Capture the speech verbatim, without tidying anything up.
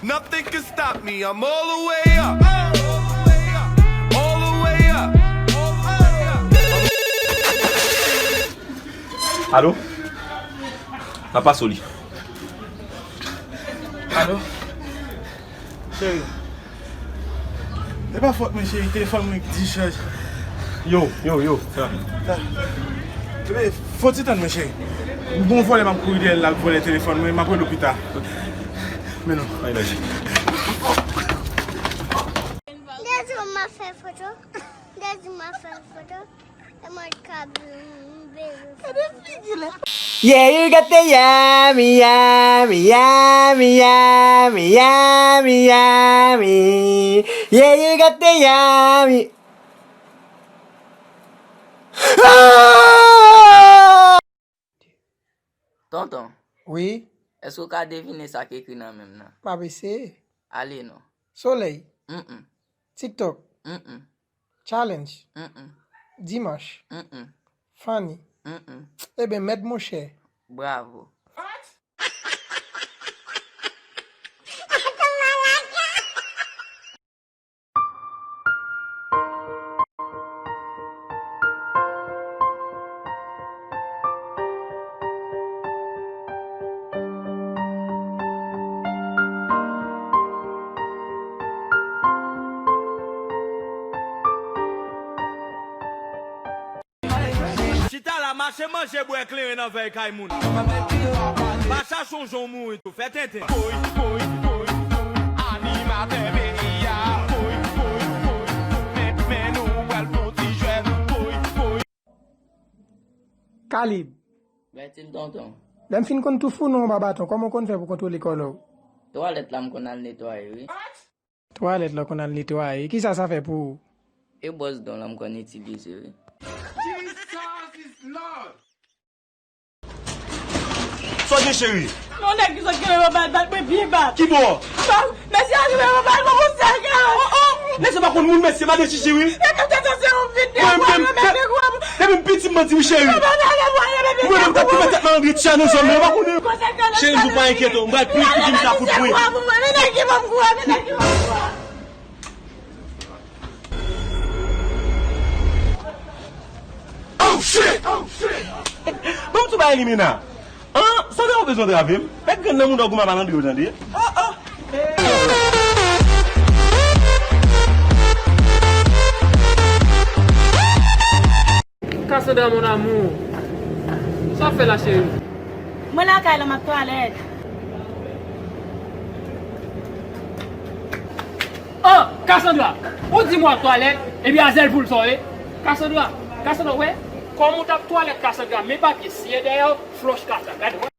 Nothing can stop me, I'm all the way up. All the way up. Alo? N ap pase w li. Alo? Cheri. E pa fòt mwen, cheri, telefòn mwen ki dichaj. Yo, yo, yo, sa. Sa. Ebe, fò ti tann mwen, cheri. Gon vòlè m ap kouri dèyè l, l ap vòlè telefòn mwen, m ap rele w pita. Men non. Ay, lòji. Dèzou m ap fè foto. Dèzou m ap fè foto. E mwen k ap bezwen. Yeah, you got the yummy, yummy, yummy, yummy, yummy, yummy. Yeah, you got the yummy. Ah! Tonton. Wi. Èske w ka devine sa k ekri nan men m nan? M ap eseye. Ale non. Solèy. Mm-mm. TikTok. Mm-mm. Challenge. Mm-mm. Dimanch. Mm-mm. Funny. Mm-mm. Eben, mèt monchè. Bravo. Chita la, mache manje, bwè kleren nan vèy kay moun. Pa chache yon jan w mouri tou, fè tenten. Poy, poy, poy, poy, animatè peyi a. Poy, poy, poy, poy, men, men nou pral fè yon ti jwèt. Poy, poy. Kalib. Bètil tonton. Lè m fin konn toufounen w anba baton, kòman w konn fè pou kontwole kòlè w? Twalèt la m konn al netwaye, wi. Twalèt la w konn al netwaye. Kisa sa fè pou ou? E bwòs don lan m konn itilize, wi. Jesus is Lord. Sa w gen, cheri? Yon nèg ki sot kenbe m anba l bat mwen byen bat. Ki bò? Mesye a kenbe m anba l, mwen konn sa l gen. Oh, oh! Mesye pa konn moun, mesye, madan chichi, wi. Mwen menm, depi m piti, m mandi wi, cheri. Mwen menm, tèt ki fè tèt nan angle tcha nan zòn nan, yo pa konnen. Cheri, m di w pa enkyete w, m pral plis piti m ta kout bwe. Oh, shit! Oh, shit! Ban m tou bay Limina. An, Sandra, ou bezwen trave m? Mèt grenn nan mouda w, goumen malandri yo, tande. Oh, oh. Cassandra, mon amour. Sa w ap fè la, cheri? Mwen lakay la, m ap twalèt. Oh, Cassandra! Ou di m w ap twalèt, epi a zèl poul sa w ye? Cassandra, Cassandra, w wè? Kòm ou t ap twalèt, Cassandra, men papye siye dèyè w, flòch kaka. Gade, w.